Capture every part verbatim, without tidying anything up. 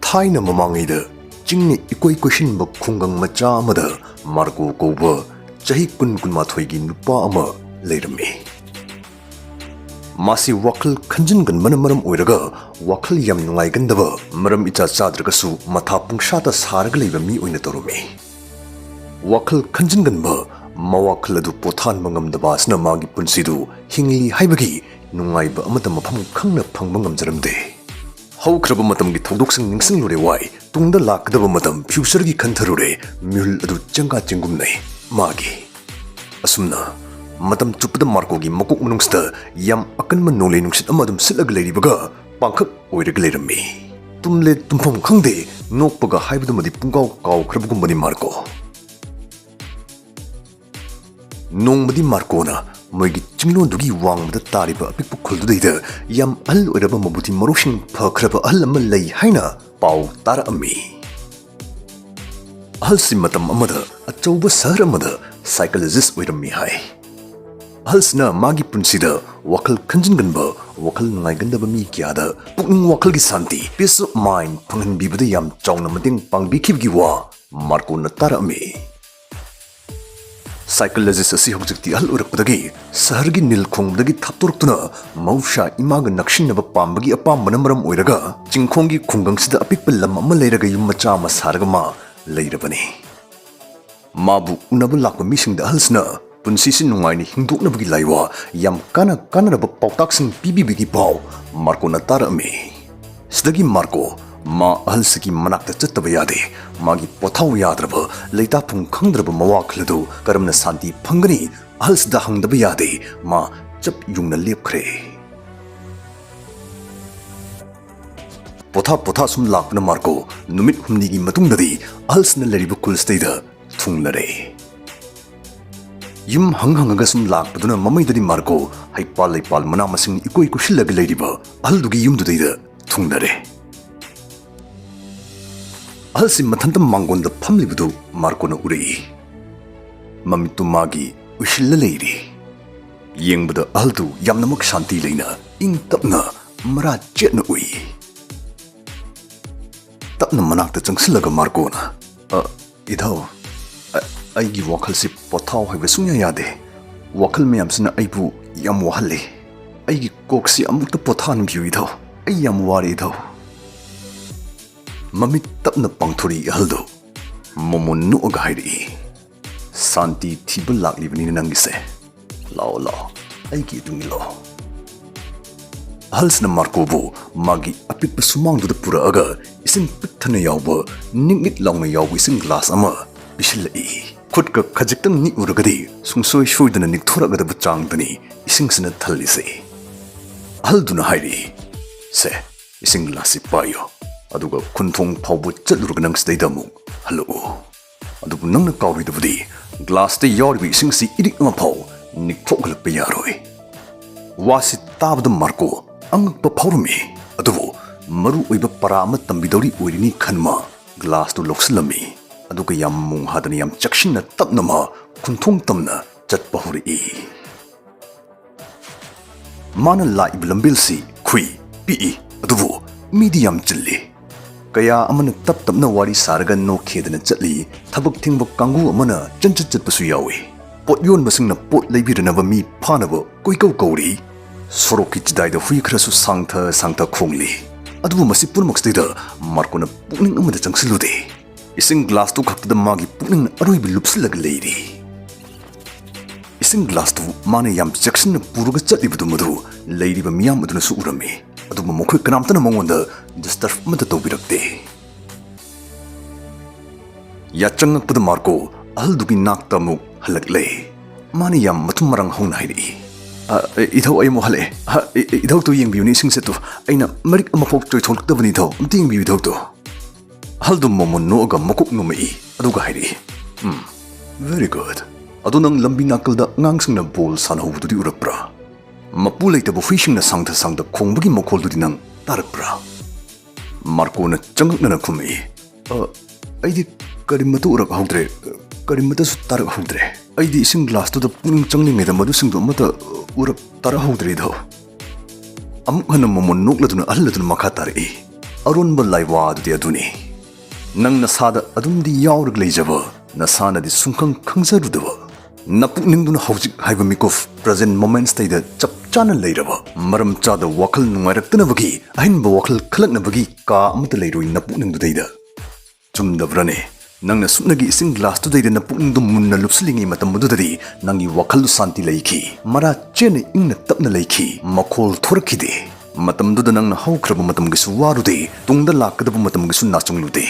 ꯊꯥꯏꯅ ꯃꯃꯥꯡꯉꯩꯗ ꯆꯤꯡꯅ ꯏꯀꯣꯏ ꯀꯣꯏꯁꯤꯟꯕ ꯈꯨꯡꯒꯪ ꯃꯆꯥ ꯑꯃꯗ ꯃꯥꯔꯀꯣ ꯀꯧꯕ ꯆꯍꯤ ꯀꯨꯟ ꯀꯨꯟꯃꯥꯊꯣꯏꯒꯤ ꯅꯨꯄꯥ ꯑꯃ ꯂꯩꯔꯝꯃꯤ꯫ ꯃꯥꯁꯤ ꯋꯥꯈꯜ ꯈꯟꯖꯤꯟꯒꯟꯕꯅ ꯃꯔꯝ ꯑꯣꯏꯔꯒ ꯋꯥꯈꯜ ꯌꯥꯝ ꯅꯨꯡꯉꯥꯏꯒꯟꯗꯕ, ꯃꯔꯝ ꯏꯆꯥ ꯆꯥꯗ꯭ꯔꯒꯁꯨ ꯃꯊꯥ ꯄꯨꯡꯁꯥꯗ ꯁꯥꯔꯒ ꯂꯩꯕ ꯃꯤ ꯑꯣꯏꯅ ꯇꯧꯔꯝꯃꯤ꯫ ꯋꯥꯈꯜ ꯈꯟꯖꯤꯟꯒꯟꯕ, ꯃꯋꯥꯈꯜ ꯑꯗꯨ ꯄꯣꯊꯥꯍꯟꯕ ꯉꯝꯗꯕ ꯑꯁꯤꯅ ꯃꯥꯒꯤ ꯄꯨꯟꯁꯤꯗꯨ ꯍꯤꯡꯂꯤ ꯍꯥꯏꯕꯒꯤ ꯅꯨꯡꯉꯥꯏꯕ ꯑꯃꯠꯇ ꯃꯐꯝ ꯈꯪꯅ ꯐꯪꯕ ꯉꯝꯖꯔꯝꯗꯦ꯫ ꯍꯧꯈ꯭ꯔꯕ ꯃꯇꯝꯒꯤ ꯊꯧꯗꯣꯛꯁꯤꯡ ꯅꯤꯡꯁꯤꯡꯂꯨꯔꯦ ꯋꯥꯏ, ꯇꯨꯡꯗ ꯂꯥꯛꯀꯗꯕ ꯃꯇꯝ, future ꯒꯤ ꯈꯟꯊꯔꯨꯔꯦ, ꯃꯤꯍꯨꯜ ꯑꯗꯨ ꯆꯦꯡꯒꯥ ꯆꯦꯡꯒꯨꯝꯅꯩ ꯃꯥꯒꯤ꯫ ꯑꯁꯨꯝꯅ ꯃꯇꯝ ꯆꯨꯞꯄꯗ ꯃꯥꯔꯀꯣꯒꯤ ꯃꯀꯣꯛ ꯃꯅꯨꯡꯁꯤꯗ ꯌꯥꯝ ꯑꯀꯟꯕ ꯅꯣꯡꯂꯩ ꯅꯨꯡꯁꯤꯠ ꯑꯃ ꯑꯗꯨꯝ ꯁꯤꯠꯂꯒ ꯂꯩꯔꯤꯕꯒ ꯄꯥꯡꯈꯛ ꯑꯣꯏꯔꯒ ꯂꯩꯔꯝꯃꯤ꯫ ꯇꯨꯝꯂꯦ ꯇꯨꯝꯐꯝ ꯈꯪꯗꯦ, ꯅꯣꯛꯄꯒ ꯍꯥꯏꯕꯗꯨꯃꯗꯤ ꯄꯨꯡꯀꯥꯎ ꯀꯥꯎꯈ꯭ꯔꯕꯒꯨꯝꯕꯅꯤ ꯃꯥꯔꯀꯣ꯫ ꯅꯣꯡꯃꯗꯤ ꯃꯥꯔꯀꯣꯅ ꯃꯣꯏꯒꯤ ꯆꯤꯡꯂꯣꯟꯗꯨꯒꯤ ꯋꯥꯡꯃꯗ ꯇꯥꯔꯤꯕ ꯑꯄꯤꯛꯄ ꯈꯨꯜꯗꯨꯗꯩꯗ ꯌꯥꯝ ꯑꯍꯜ ꯑꯣꯏꯔꯕ ꯃꯕꯨꯗꯤ ꯃꯔꯧꯁꯤꯡ ꯐꯈ꯭ꯔꯕ ꯑꯍꯜ ꯑꯃ ꯂꯩ ꯍꯥꯏꯅ ꯄꯥꯎ ꯇꯥꯔꯛꯑꯝꯃꯤ꯫ ꯑꯍꯜꯁꯤ ꯃꯇꯝ ꯑꯃꯗ ꯑꯆꯧꯕ ꯁꯍꯔ ꯑꯃꯗ psychologist ꯑꯣꯏꯔꯝꯃꯤ ꯍꯥꯏ꯫ ꯑꯍꯜꯁꯤꯅ ꯃꯥꯒꯤ ꯄꯨꯟꯁꯤꯗ ꯋꯥꯈꯜ ꯈꯟꯖꯤꯟꯒꯟꯕ, ꯋꯥꯈꯜ ꯅꯨꯡꯉꯥꯏꯒꯟꯗꯕ ꯃꯤ ꯀꯌꯥꯗ ꯄꯨꯛꯅꯤꯡ ꯋꯥꯈꯜꯒꯤ ꯁꯥꯟꯇꯤ, peace of mind, ꯐꯪꯍꯟꯕꯤꯕꯗ ꯌꯥꯝ ꯆꯥꯎꯅ ꯃꯇꯦꯡ ꯄꯥꯡꯕꯤꯈꯤꯕꯒꯤ ꯋꯥ ꯃꯥꯔꯀꯣꯅ ꯇꯥꯔꯛꯑꯝꯃꯤ꯫ Psychologist ꯑꯁꯤ ꯍꯧꯖꯤꯛꯇꯤ ꯑꯍꯜ ꯑꯣꯏꯔꯛꯄꯗꯒꯤ ꯁꯍꯔꯒꯤ ꯅꯤꯜ ꯈꯣꯡꯕꯗꯒꯤ ꯊꯥꯞꯇꯣꯔꯛꯇꯨꯅ ꯃꯍꯧꯁꯥ ꯏꯃꯥꯒ ꯅꯛꯁꯤꯟꯅꯕ ꯄꯥꯝꯕꯒꯤ ꯑꯄꯥꯝꯕꯅ ꯃꯔꯝ ꯑꯣꯏꯔꯒ ꯆꯤꯡꯈꯣꯡꯒꯤ ꯈꯨꯡꯒꯪꯁꯤꯗ ꯑꯄꯤꯛꯄ ꯂꯝ ꯑꯃ ꯂꯩꯔꯒ ꯌꯨꯝ ꯃꯆꯥ ꯑꯃ ꯁꯥꯔꯒ ꯃꯥ ꯂꯩꯔꯕꯅꯤ꯫ ꯃꯥꯕꯨ ꯎꯅꯕ ꯂꯥꯛꯄ ꯃꯤꯁꯤꯡꯗ ꯑꯍꯜꯁꯤꯅ ꯄꯨꯟꯁꯤꯁꯤ ꯅꯨꯡꯉꯥꯏꯅ ꯍꯤꯡꯗꯣꯛꯅꯕꯒꯤ ꯂꯥꯏꯋꯥ ꯌꯥꯝ ꯀꯥꯟꯅ ꯀꯥꯟꯅꯔꯕ ꯄꯥꯎꯇꯥꯛꯁꯤꯡ ꯄꯤꯕꯤꯕꯒꯤ ꯄꯥꯎ ꯃꯥꯔꯀꯣꯅ ꯇꯥꯔꯛꯑꯝꯃꯤ꯫ ꯁꯤꯗꯒꯤ ꯃꯥꯔꯀꯣ ꯃꯥ ꯑꯍꯜꯁꯤꯒꯤ ꯃꯅꯥꯛꯇ ꯆꯠꯇꯕ ꯌꯥꯗꯦ꯫ ꯃꯥꯒꯤ ꯄꯣꯊꯥꯎ ꯌꯥꯗ꯭ꯔꯕ, ꯂꯩꯇꯥꯐꯝ ꯈꯪꯗ꯭ꯔꯕ ꯃꯋꯥꯈꯜ ꯑꯗꯨ ꯀꯔꯝꯅ ꯁꯥꯟꯇꯤ ꯐꯪꯒꯅꯤ? ꯑꯍꯜꯁꯤꯗ ꯍꯪꯗꯕ ꯌꯥꯗꯦ꯫ ꯃꯥ ꯆꯞ ꯌꯨꯡꯅ ꯂꯦꯞꯈ꯭ꯔꯦ꯫ ꯄꯣꯊꯥ ꯄꯣꯊꯥ ꯁꯨꯝ ꯂꯥꯛꯇꯨꯅ ꯃꯥꯔꯀꯣ ꯅꯨꯃꯤꯠ ꯍꯨꯝꯅꯤꯒꯤ ꯃꯇꯨꯡꯗꯗꯤ ꯑꯍꯜꯁꯤꯅ ꯂꯩꯔꯤꯕ ꯈꯨꯜꯁꯤꯗꯩꯗ ꯊꯨꯡꯂꯔꯦ꯫ ꯌꯨꯝ ꯍꯪ ꯍꯪꯉꯒ ꯁꯨꯝ ꯂꯥꯛꯄꯗꯨꯅ ꯃꯃꯩꯗꯗꯤ ꯃꯥꯔꯀꯣ ꯍꯩꯄꯥꯜ ꯂꯩꯄꯥꯜ ꯃꯅꯥ ꯃꯁꯤꯡ ꯏꯀꯣꯏ ꯀꯣꯏꯁꯤꯜꯂꯒ ꯂꯩꯔꯤꯕ ꯑꯍꯜꯗꯨꯒꯤ ꯌꯨꯝꯗꯨꯗꯩꯗ ꯊꯨꯡꯂꯔꯦ꯫ ꯑꯍꯜꯁꯤ ꯃꯊꯟꯇ ꯃꯥꯡꯒꯣꯟꯗ ꯐꯝꯂꯤꯕꯗꯨ ꯃꯥꯔꯀꯣꯅ ꯎꯔꯛꯏ꯫ ꯃꯃꯤꯠꯇꯨ ꯃꯥꯒꯤ ꯎꯏꯁꯤꯜꯂ ꯂꯩꯔꯤ꯫ ꯌꯦꯡꯕꯗ ꯑꯍꯜꯗꯨ ꯌꯥꯝꯅꯃꯛ ꯁꯥꯟꯇꯤ ꯂꯩꯅ, ꯏꯪ ꯇꯞꯅ, ꯃꯔꯥ ꯆꯦꯠꯅ ꯎꯏ꯫ ꯇꯞꯅ ꯃꯅꯥꯛꯇ ꯆꯪꯁꯤꯜꯂꯒ ꯃꯥꯔꯀꯣꯅ, "ꯑ, ꯏꯙꯧ, ꯑ, ꯑꯩꯒꯤ ꯋꯥꯈꯜꯁꯤ ꯄꯣꯊꯥꯎ ꯍꯥꯏꯕ ꯁꯨꯡꯌꯥ ꯌꯥꯗꯦ꯫ ꯋꯥꯈꯜ ꯃꯌꯥꯝꯁꯤꯅ ꯑꯩꯕꯨ ꯌꯥꯝ ꯋꯥꯍꯜꯂꯤ꯫ ꯑꯩꯒꯤ ꯀꯣꯛꯁꯤ ꯑꯃꯨꯛꯇ ꯄꯣꯊꯥꯍꯟꯕꯤꯌꯨ ꯏꯙꯧ꯫ ꯑꯩ ꯌꯥꯝ ꯋꯥꯔꯦ ꯏꯙꯧ꯫" ꯃꯃꯤꯠ ꯇꯞꯅ ꯄꯥꯡꯊꯣꯔꯛꯏ ꯑꯍꯜꯗꯨ꯫ ꯃꯣꯃꯣꯟ ꯅꯣꯛꯑꯒ ꯍꯥꯏꯔꯛꯏ, "ꯁꯥꯟꯇꯤ ꯊꯤꯕ ꯂꯥꯛꯂꯤꯕꯅꯤꯅ ꯅꯪꯒꯤꯁꯦ꯫ ꯂꯥꯛꯑꯣ, ꯂꯥꯛꯑꯣ, ꯑꯩꯒꯤ ꯏꯇꯨꯡ ꯏꯜꯂꯣ꯫" ꯑꯍꯜꯁꯤꯅ ꯃꯥꯔꯀꯣꯕꯨ ꯃꯥꯒꯤ ꯑꯄꯤꯛꯄ ꯁꯨꯃꯥꯡꯗꯨꯗ ꯄꯨꯔꯛꯑꯒ ꯏꯁꯤꯡ ꯄꯤꯛ ꯊꯟꯅ ꯌꯥꯎꯕ, ꯅꯤꯛ ꯅꯤꯛ ꯂꯥꯎꯅ ꯌꯥꯎꯕ ꯏꯁꯤꯡ ꯒ꯭ꯂꯥꯁ ꯑꯃ ꯄꯤꯁꯤꯜꯂꯛꯏ꯫ ꯈꯨꯠꯀ ꯈꯖꯤꯛꯇꯪ ꯅꯤꯛꯎꯔꯒꯗꯤ ꯁꯨꯡꯁꯣꯏ ꯁꯣꯏꯗꯅ ꯅꯤꯛꯊꯣꯔꯛꯀꯗꯕ ꯆꯥꯡꯗꯅꯤ ꯏꯁꯤꯡꯁꯤꯅ ꯊꯜꯂꯤꯁꯦ꯫ ꯑꯍꯜꯗꯨꯅ ꯍꯥꯏꯔꯤ, "ꯁꯦ, ꯏꯁꯤꯡ ꯒ꯭ꯂꯥꯁꯁꯤ ꯄꯥꯏꯌꯨ, ꯑꯗꯨꯒ ꯈꯨꯟꯊꯣꯡ ꯐꯥꯎꯕ ꯆꯠꯂꯨꯔꯒ ꯅꯪ ꯁꯤꯗꯩꯗ ꯑꯃꯨꯛ ꯍꯜꯂꯛꯎ꯫ ꯑꯗꯨꯕꯨ ꯅꯪꯅ ꯀꯥꯎꯔꯣꯏꯗꯕꯗꯤ ꯒ꯭ꯂꯥꯁꯇ ꯌꯥꯎꯔꯤꯕ ꯏꯁꯤꯡꯁꯤ ꯏꯔꯤꯛ ꯑꯃ ꯐꯥꯎ ꯅꯤꯛꯊꯣꯛꯍꯜꯂꯛꯄ ꯌꯥꯔꯣꯏ꯫" ꯋꯥꯁꯤ ꯇꯥꯕꯗ ꯃꯥꯔꯀꯣ ꯑꯉꯛꯄ ꯐꯥꯎꯔꯝꯃꯤ꯫ ꯑꯗꯨꯕꯨ ꯃꯔꯨ ꯑꯣꯏꯕ ꯄꯔꯥ ꯑꯃ ꯇꯝꯕꯤꯗꯧꯔꯤ ꯑꯣꯏꯔꯤꯅꯤ ꯈꯟꯃ ꯒ꯭ꯂꯥꯁꯇꯨ ꯂꯧꯁꯤꯜꯂꯝꯃꯤ꯫ ꯑꯗꯨꯒ ꯌꯥꯝ ꯃꯣꯡ ꯍꯥꯗꯅ ꯌꯥꯝ ꯆꯦꯛꯁꯤꯟꯅ ꯇꯞꯅ ꯃꯥ ꯈꯨꯟꯊꯣꯡ ꯇꯝꯅ ꯆꯠꯄ ꯍꯧꯔꯛꯏ꯫ ꯃꯥꯅ ꯂꯥꯛꯏꯕ ꯂꯝꯕꯦꯜꯁꯤ ꯈꯨꯏ ꯄꯤꯛꯏ, ꯑꯗꯨꯕꯨ ꯃꯤꯗꯤ ꯌꯥꯝ ꯆꯤꯜꯂꯤ꯫ ꯀꯌꯥ ꯑꯃꯅ ꯇꯞ ꯇꯞꯅ ꯋꯥꯔꯤ ꯁꯥꯔꯒ ꯅꯣꯛꯈꯦꯗꯅ ꯆꯠꯂꯤ꯫ ꯊꯕꯛ ꯊꯤꯡꯕ ꯀꯥꯡꯕꯨ ꯑꯃꯅ ꯆꯟꯆꯠ ꯆꯠꯄꯁꯨ ꯌꯥꯎꯏ꯫ ꯄꯣꯠ ꯌꯣꯟꯕꯁꯤꯡꯅ ꯄꯣꯠ ꯂꯩꯕꯤꯔꯅꯕ ꯃꯤ ꯐꯥꯅꯕ ꯀꯣꯏꯀꯧ ꯀꯧꯔꯤ꯫ ꯁꯣꯔꯣꯛꯀꯤ ꯆꯤꯗꯥꯏꯗ ꯍꯨꯏ ꯈꯔꯁꯨ ꯁꯥꯡꯊ ꯁꯥꯡꯊ ꯈꯣꯡꯂꯤ꯫ ꯑꯗꯨꯕꯨ ꯃꯁꯤ ꯄꯨꯝꯅꯃꯛꯁꯤꯗꯩꯗ ꯃꯥꯔꯀꯣꯅ ꯄꯨꯛꯅꯤꯡ ꯑꯃꯗ ꯆꯪꯁꯤꯜꯂꯨꯗꯦ꯫ ꯏꯁꯤꯡ ꯒ꯭ꯂꯥꯁꯇꯨ ꯈꯛꯇꯗ ꯃꯥꯒꯤ ꯄꯨꯛꯅꯤꯡꯅ ꯑꯔꯣꯏꯕ ꯂꯨꯞꯁꯤꯜꯂꯒ ꯂꯩꯔꯤ꯫ ꯏꯁꯤꯡ ꯒ꯭ꯂꯥꯁꯇꯨ ꯃꯥꯅ ꯌꯥꯝ ꯆꯦꯛꯁꯤꯟꯅ ꯄꯨꯔꯒ ꯆꯠꯂꯤꯕꯗꯨ ꯃꯗꯨ ꯂꯩꯔꯤꯕ ꯃꯤꯌꯥꯝ ꯑꯗꯨꯅꯁꯨ ꯎꯔꯝꯃꯤ꯫ ꯑꯗꯨꯕꯨ ꯃꯈꯣꯏ ꯀꯅꯥꯝꯇꯅ ꯃꯉꯣꯟꯗ ꯗꯤꯁꯇꯔꯕ ꯑꯃꯠꯇ ꯇꯧꯕꯤꯔꯛꯇꯦ꯫ ꯌꯥꯆꯪꯉꯛꯄꯗ ꯃꯥꯔꯀꯣ ꯑꯍꯜꯗꯨꯒꯤ ꯅꯥꯛꯇ ꯑꯃꯨꯛ ꯍꯜꯂꯛꯂꯦ꯫ ꯃꯥꯅ ꯌꯥꯝ ꯃꯊꯨꯝ ꯃꯔꯥꯡ ꯍꯧꯅ ꯍꯥꯏꯔꯛꯏ, "ꯑ, ꯏ-, ꯏꯙꯧ, ꯑꯩ ꯑꯃꯨꯛ ꯍꯜꯂꯛꯑꯦ꯫ ꯑ, ꯏ-, ꯏ-, ꯏꯙꯧꯇꯨ ꯌꯦꯡꯕꯤꯌꯨꯅꯦ, ꯏꯁꯤꯡꯁꯦ ꯇꯨ꯫ ꯑꯩꯅ ꯃꯔꯤꯛ ꯑꯃꯐꯥꯎ ꯆꯣꯏꯊꯣꯛꯂꯛꯇꯕꯅꯤ, ꯏꯙꯧ꯫ ꯑꯝꯇ ꯌꯦꯡꯕꯤꯌꯨ, ꯏꯙꯧꯇꯨ꯫" ꯑꯍꯜꯗꯨ ꯃꯣꯃꯣꯟ ꯅꯣꯛꯑꯒ ꯃꯀꯣꯛ ꯅꯣꯝꯃꯛꯏ, ꯑꯗꯨꯒ ꯍꯥꯏꯔꯛꯏ, "ꯎꯝ, very good꯫ ꯑꯗꯣ ꯅꯪ ꯂꯝꯕꯤ ꯅꯥꯀꯜꯗ ꯑꯉꯥꯡꯁꯤꯡꯅ ꯕꯣꯜ ꯁꯥꯟꯅꯍꯧꯕꯗꯨꯗꯤ ꯎꯔꯛꯄ꯭ꯔꯥ? ꯃꯄꯨ ꯂꯩꯇꯕ ꯍꯨꯏꯁꯤꯡꯅ ꯁꯥꯡꯊ ꯁꯥꯡꯊ ꯈꯣꯡꯕꯒꯤ ꯃꯈꯣꯜꯗꯨꯗꯤ ꯅꯪ ꯇꯥꯔꯛꯄ꯭ꯔꯥ?" ꯃꯥꯔꯀꯣꯅ ꯆꯉꯛꯅꯅ ꯈꯨꯝꯃꯛꯏ, "ꯑ, ꯑꯩꯗꯤ ꯀꯔꯤꯃꯠꯇ ꯎꯔꯛꯍꯧꯗ꯭ꯔꯦ, ꯀꯔꯤꯃꯠꯇꯁꯨ ꯇꯥꯔꯛꯍꯧꯗ꯭ꯔꯦ꯫ ꯑꯩꯗꯤ ꯏꯁꯤꯡ ꯒ꯭ꯂꯥꯁꯇꯨꯗ ꯄꯨꯛꯅꯤꯡ ꯆꯪꯂꯤꯉꯩꯗ ꯃꯗꯨꯁꯤꯡꯗꯨ ꯑꯃꯠꯇ ꯎꯔꯛ ꯇꯥꯔꯛꯍꯧꯗ꯭ꯔꯦ, ꯏꯙꯧ꯫" ꯑꯃꯨꯛ ꯍꯟꯅ ꯃꯣꯃꯣꯟ ꯅꯣꯛꯂꯗꯨꯅ ꯑꯍꯜ ꯑꯗꯨꯅ ꯃꯈꯥ ꯇꯥꯔꯛꯏ, ꯑꯔꯣꯟꯕ ꯂꯥꯏꯋꯥ ꯑꯗꯨꯗꯤ ꯑꯗꯨꯅꯤ꯫ ꯅꯪ ꯅꯁꯥꯗ ꯑꯗꯨꯝꯗꯤ ꯌꯥꯎꯔꯒ ꯂꯩꯖꯕ, ꯅꯁꯥꯅꯗꯤ ꯁꯨꯡꯈꯪ ꯈꯪꯖꯔꯨꯗꯕ, ꯅꯄꯨꯛꯅꯤꯡꯗꯨꯅ ꯍꯧꯖꯤꯛ ꯍꯥꯏꯕ ꯃꯤꯀꯨꯞ, present moments ꯇꯩꯗ ꯆꯞ ꯆꯥꯅ ꯂꯩꯔꯕ, ꯃꯔꯝ ꯆꯥꯗ ꯋꯥꯈꯜ ꯅꯨꯡꯉꯥꯏꯔꯛꯇꯅꯕꯒꯤ, ꯑꯍꯦꯟꯕ ꯋꯥꯈꯜ ꯈꯜꯂꯛꯅꯕꯒꯤ ꯀꯥ ꯑꯃꯠꯇ ꯂꯩꯔꯣꯏ ꯅꯄꯨꯛꯅꯤꯡꯗꯨꯗꯩꯗ꯫ ꯆꯨꯝꯗꯕ꯭ꯔꯅꯦ? ꯅꯪꯅ ꯁꯨꯞꯅꯒꯤ ꯏꯁꯤꯡ ꯒ꯭ꯂꯥꯁꯇꯨꯗꯩꯗ ꯅꯄꯨꯛꯅꯤꯡꯗꯨ ꯃꯨꯟꯅ ꯂꯨꯞꯁꯤꯜꯂꯤꯉꯩ ꯃꯇꯝ ꯑꯗꯨꯗꯗꯤ ꯅꯪꯒꯤ ꯋꯥꯈꯜꯗꯨ ꯁꯥꯟꯇꯤ ꯂꯩꯈꯤ, ꯃꯔꯥ ꯆꯦꯠꯅ ꯏꯪꯅ ꯇꯞꯅ ꯂꯩꯈꯤ, ꯃꯈꯣꯜ ꯊꯣꯔꯛꯈꯤꯗꯦ꯫ ꯃꯇꯝꯗꯨꯗ ꯅꯪꯅ ꯍꯧꯈ꯭ꯔꯕ ꯃꯇꯝꯒꯤꯁꯨ ꯋꯥꯔꯨꯗꯦ, ꯇꯨꯡꯗ ꯂꯥꯛꯀꯗꯕ ꯃꯇꯝꯒꯤꯁꯨ ꯅꯥꯆꯨꯡꯂꯨꯗꯦ꯫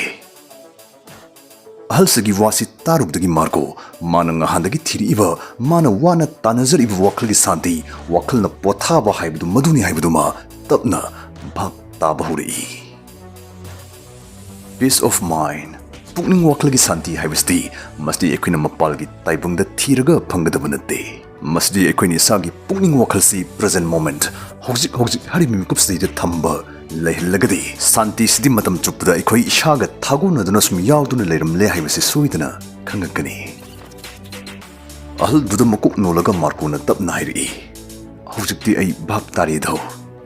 ꯑꯍꯜꯁꯤꯒꯤ ꯋꯥꯁꯤ ꯇꯥꯔꯨꯕꯗꯒꯤ ꯃꯥꯔꯀꯣ, ꯃꯥꯅ ꯉꯍꯥꯟꯗꯒꯤ ꯊꯤꯔꯛꯏꯕ, ꯃꯥꯅ ꯋꯥꯅ ꯇꯥꯟꯅꯖꯔꯛꯏꯕ ꯋꯥꯈꯜꯒꯤ ꯁꯥꯟꯇꯤ, ꯋꯥꯈꯜꯅ ꯄꯣꯊꯥꯕ ꯍꯥꯏꯕꯗꯨ ꯃꯗꯨꯅꯤ ꯍꯥꯏꯕꯗꯨꯃ ꯇꯞꯅ ꯚꯥꯞ ꯇꯥꯕ ꯍꯧꯔꯛꯏ꯫ Peace of mind, ꯄꯨꯛꯅꯤꯡ ꯋꯥꯈꯜꯒꯤ ꯁꯥꯟꯇꯤ ꯍꯥꯏꯕꯁꯤꯗꯤ ꯃꯁꯤꯗꯤ ꯑꯩꯈꯣꯏꯅ ꯃꯄꯥꯜꯒꯤ ꯇꯥꯏꯕꯪꯗ ꯊꯤꯔꯒ ꯐꯪꯒꯗꯕ ꯅꯠꯇꯦ꯫ ꯃꯁꯤꯗꯤ ꯑꯩꯈꯣꯏꯅ ꯏꯁꯥꯒꯤ ꯄꯨꯛꯅꯤꯡ ꯋꯥꯈꯜꯁꯤ present moment, ꯍꯧꯖꯤꯛ ꯍꯧꯖꯤꯛ ꯍꯥꯏꯔꯤꯕ ꯃꯤꯀꯨꯞꯁꯤꯗꯩꯗ ꯊꯝꯕ ꯂꯩꯍꯜꯂꯒꯗꯤ ꯁꯥꯟꯇꯤꯁꯤꯗꯤ ꯃꯇꯝ ꯆꯨꯞꯄꯗ ꯑꯩꯈꯣꯏ ꯏꯁꯥꯒ ꯊꯥꯒꯣꯟꯅꯗꯨꯅ ꯁꯨꯝ ꯌꯥꯎꯗꯨꯅ ꯂꯩꯔꯝꯂꯦ ꯍꯥꯏꯕꯁꯤ ꯁꯣꯏꯗꯅ ꯈꯪꯉꯛꯀꯅꯤ꯫ ꯑꯍꯜꯗꯨꯗ ꯃꯀꯣꯛ ꯅꯣꯜꯂꯒ ꯃꯥꯔꯀꯣꯅ ꯇꯞꯅ ꯍꯥꯏꯔꯛꯏ, "ꯍꯧꯖꯤꯛꯇꯤ ꯑꯩ ꯚꯥꯞ ꯇꯥꯔꯦꯗꯣ꯫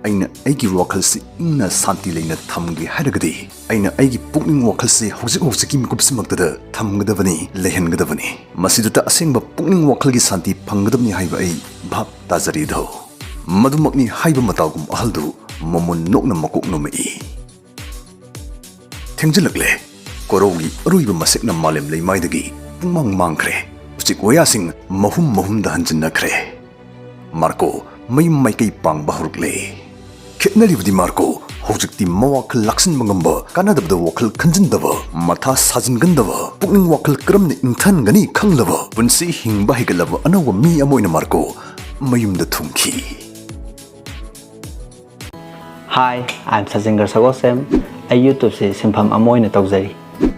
ꯑꯩꯅ ꯑꯩꯒꯤ ꯋꯥꯈꯜꯁꯤ ꯏꯪꯅ ꯁꯥꯟꯇꯤ ꯂꯩꯅ ꯊꯝꯒꯦ ꯍꯥꯏꯔꯒꯗꯤ ꯑꯩꯅ ꯑꯩꯒꯤ ꯄꯨꯛꯅꯤꯡ ꯋꯥꯈꯜꯁꯤ ꯍꯧꯖꯤꯛ ꯍꯧꯖꯤꯛꯀꯤ ꯃꯤꯀꯨꯞꯁꯤꯃꯛꯇꯗ ꯊꯝꯒꯗꯕꯅꯤ, ꯂꯩꯍꯟꯒꯗꯕꯅꯤ꯫ ꯃꯁꯤꯗꯇ ꯑꯁꯦꯡꯕ ꯄꯨꯛꯅꯤꯡ ꯋꯥꯈꯜꯒꯤ ꯁꯥꯟꯇꯤ ꯐꯪꯒꯗꯕꯅꯤ ꯍꯥꯏꯕ ꯑꯩ ꯚꯥꯞ ꯇꯥꯖꯔꯦꯗꯣ꯫" ꯃꯗꯨꯃꯛꯅꯤ ꯍꯥꯏꯕ ꯃꯇꯥꯒꯨꯝ ꯑꯍꯜꯗꯨ ꯃꯃꯨꯟ ꯅꯣꯛꯅ ꯃꯀꯣꯛ ꯅꯣꯝꯃꯛꯏ꯫ ꯊꯦꯡꯖꯤꯜꯂꯛꯂꯦ꯫ ꯀꯣꯔꯧꯒꯤ ꯑꯔꯣꯏꯕ ꯃꯁꯦꯛꯅ ꯃꯥꯂꯦꯝ ꯂꯩꯃꯥꯏꯗꯒꯤ ꯄꯨꯡꯃꯥꯡ ꯃꯥꯡꯈ꯭ꯔꯦ꯫ ꯎꯆꯦꯛ ꯋꯥꯌꯥꯁꯤꯡ ꯃꯍꯨꯝ ꯃꯍꯨꯝꯗ ꯍꯟꯖꯤꯟꯅꯈ꯭ꯔꯦ꯫ ꯃꯥꯔꯀꯣ ꯃꯌꯨꯝ ꯃꯥꯏꯀꯩ ꯄꯥꯡꯕ ꯍꯧꯔꯛꯂꯦ꯫ ꯈꯦꯠꯅꯔꯤꯕꯗꯤ ꯃꯥꯔꯀꯣ ꯍꯧꯖꯤꯛꯇꯤ ꯃꯋꯥꯈꯜ ꯂꯥꯛꯁꯤꯟꯕ ꯉꯝꯕ, ꯀꯥꯟꯅꯗꯕꯗ ꯋꯥꯈꯜ ꯈꯟꯖꯤꯟꯗꯕ, ꯃꯊꯥ ꯁꯥꯖꯤꯟꯒꯟꯗꯕ, ꯄꯨꯛꯅꯤꯡ ꯋꯥꯈꯜ ꯀꯔꯝꯅ ꯏꯪꯊꯍꯟꯒꯅꯤ ꯈꯪꯂꯕ, ꯄꯨꯟꯁꯤ ꯍꯤꯡꯕ ꯍꯩꯒꯠꯂꯕ ꯑꯅꯧꯕ ꯃꯤ ꯑꯃ ꯑꯣꯏꯅ ꯃꯥꯔꯀꯣ ꯃꯌꯨꯝꯗ ꯊꯨꯡꯈꯤ꯫ Hi, I'm Sajingar Sagosem꯫ ꯑꯩ YouTubeꯁꯤ ꯁꯤꯟꯐꯝ ꯑꯃ ꯑꯣꯏꯅ ꯇꯧꯖꯔꯤ꯫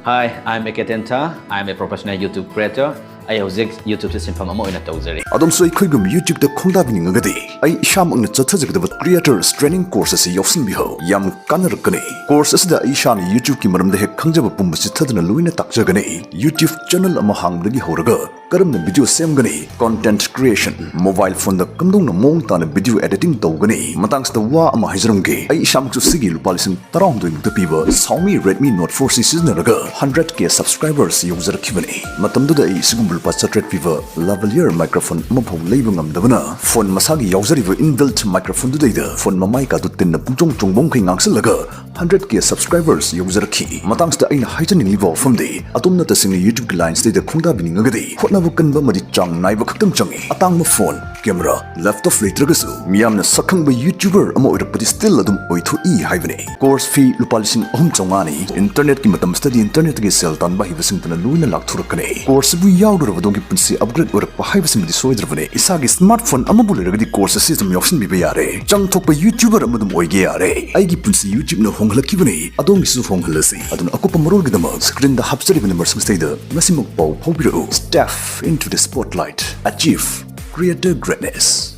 Hi, I'm Eketenta. I'm a professional YouTube creator. ꯑꯩ ꯍꯧꯖꯤꯛ YouTubeꯁꯦ ꯁꯤꯟꯐꯝ ꯑꯃ ꯑꯣꯏꯅ ꯇꯧꯖꯔꯤ꯫ ꯑꯗꯣꯝꯁꯨ ꯑꯩꯈꯣꯏꯒꯨꯝ YouTubeꯇ ꯈꯣꯡꯗꯥꯕꯤꯅꯤꯡꯉꯒꯗꯤ ꯑꯩ ꯏꯁꯥꯃꯛꯅ ꯆꯠꯊꯖꯒꯗꯕ Creators Training Course ꯑꯁꯤ ꯌꯥꯎꯁꯤꯟꯕꯤꯍꯧ꯫ ꯌꯥꯝ ꯀꯥꯟꯅꯔꯛꯀꯅꯤ꯫ Course ꯑꯁꯤꯗ ꯑꯩ ꯏꯁꯥꯅ YouTubeꯀꯤ ꯃꯔꯝꯗ ꯍꯦꯛ ꯈꯪꯖꯕ ꯄꯨꯝꯕ ꯆꯤꯠꯊꯗꯅ ꯂꯣꯏꯅ ꯇꯥꯛꯆꯒꯅꯤ꯫ YouTube channel ꯑꯃ ꯍꯥꯡꯕꯗꯒꯤ ꯍꯧꯔꯒ ꯀꯔꯝꯅ video ꯁꯦꯝꯒꯅꯤ, content creation, mobile phoneꯗ ꯀꯝꯗꯧꯅ ꯃꯑꯣꯡ ꯇꯥꯅ video editing ꯇꯧꯒꯅꯤ ꯃꯇꯥꯡꯁꯤꯗ ꯋꯥ ꯑꯃ ꯍꯥꯏꯖꯔꯝꯒꯦ꯫ ꯑꯩ ꯏꯁꯥꯃꯛꯁꯨ ꯁꯤꯒꯤ ꯂꯨꯄꯥ ꯂꯤꯁꯤꯡ ꯇꯔꯥꯍꯨꯝꯗꯣꯏ ꯃꯨꯛꯇ ꯄꯤꯕ Xiaomi Redmi Note four C ꯁꯤꯖꯤꯟꯅꯔꯒ hundred K subscribers ꯌꯧꯖꯔꯛꯈꯤꯕꯅꯤ꯫ ꯃꯇꯝꯗꯨꯗ ꯑꯩ ꯁꯤꯒꯨꯝꯕ ꯂꯨꯄꯥ ꯆꯥꯇ꯭ꯔꯦꯠ ꯄꯤꯕ lavalier microphone ꯑꯃꯐꯥꯎ ꯂꯩꯕ ꯉꯝꯗꯕꯅ phone ꯃꯁꯥꯒꯤ ꯌꯥꯎꯖꯔꯤꯕ inbuilt microphoneꯗꯨꯗꯩꯗ phone ꯃꯃꯥꯏ ꯀꯥꯗꯨ ꯇꯤꯟꯅ ꯄꯨꯡꯆꯣꯡ ꯆꯣꯡꯕ ꯃꯈꯩ ꯉꯥꯡꯁꯤꯜꯂꯒ hundred K subscribers ꯌꯧꯖꯔꯛꯈꯤ꯫ ꯃꯇꯥꯡꯁꯤꯗ ꯑꯩꯅ ꯍꯥꯏꯖꯅꯤꯡꯂꯤꯕ ꯋꯥꯐꯝꯗꯤ, ꯑꯗꯣꯝꯅ ꯇꯁꯦꯡꯅ YouTubeꯀꯤ linesꯇꯩꯗ ꯈꯣꯡꯗꯥꯕꯤꯅꯤꯡꯉꯒꯗꯤ ꯍꯣꯠꯅꯕ ꯀꯟꯕ ꯑꯃꯗꯤ ꯆꯥꯡ ꯅꯥꯏꯕ ꯈꯛꯇꯪ ꯆꯪꯏ꯫ ꯑꯇꯥꯡꯕ phone, camera, laptop ꯂꯩꯇ꯭ꯔꯒꯁꯨ ꯃꯤꯌꯥꯝꯅ ꯁꯛꯈꯪꯕ YouTuber ꯑꯃ ꯑꯣꯏꯔꯛꯄꯗꯤ still ꯑꯗꯨꯝ ꯑꯣꯏꯊꯣꯛꯏ ꯍꯥꯏꯕꯅꯤ꯫ Course fee ꯂꯨꯄꯥ ꯂꯤꯁꯤꯡ ꯑꯍꯨꯝ ꯆꯥꯝꯃꯉꯥꯅꯤ꯫ Internetꯀꯤ ꯃꯇꯝꯁꯤꯗꯗꯤ internetꯇꯒꯤ ꯁꯦꯜ ꯇꯥꯟꯕ ꯍꯩꯕꯁꯤꯡꯇꯅ ꯂꯣꯏꯅ ꯂꯥꯛꯊꯣꯔꯛꯀꯅꯤ꯫ Course ꯑꯁꯤꯕꯨ ꯌꯥꯎꯔꯨꯔꯕ ꯑꯗꯣꯝꯒꯤ ꯄꯨꯟꯁꯤ upgrade ꯑꯣꯏꯔꯛꯄ ꯍꯥꯏꯕꯁꯤꯃꯗꯤ ꯁꯣꯏꯗ꯭ꯔꯕꯅꯤ꯫ ꯏꯁꯥꯒꯤ smartphone ꯑꯃꯕꯨ ꯂꯩꯔꯒꯗꯤ course ꯑꯁꯤ ꯑꯗꯨꯝ ꯌꯥꯎꯁꯤꯟꯕꯤꯕ ꯌꯥꯔꯦ꯫ ꯆꯪꯊꯣꯛꯄ YouTuber ꯑꯃ ꯑꯗꯨꯝ ꯑꯣꯏꯒꯦ ꯌꯥꯔꯦ꯫ ꯑꯩꯒꯤ ꯄꯨꯟꯁꯤ YouTubeꯅ ꯍꯣꯡꯍꯜꯂꯛꯈꯤꯕꯅꯤ, ꯑꯗꯣꯝꯒꯤꯁꯨ ꯍꯣꯡꯍꯜꯂꯁꯤ꯫ ꯑꯗꯨꯅ ꯑꯀꯨꯞꯄ ꯃꯔꯣꯜꯒꯤꯗꯃꯛ screenꯗ ꯍꯥꯞꯆꯔꯤꯕ numberꯁꯤꯡꯁꯤꯗꯩꯗ ꯉꯁꯤꯃꯛ ꯄꯥꯎ ꯐꯥꯎꯕꯤꯔꯛꯎ꯫ Step into the spotlight, achieve creator greatness꯫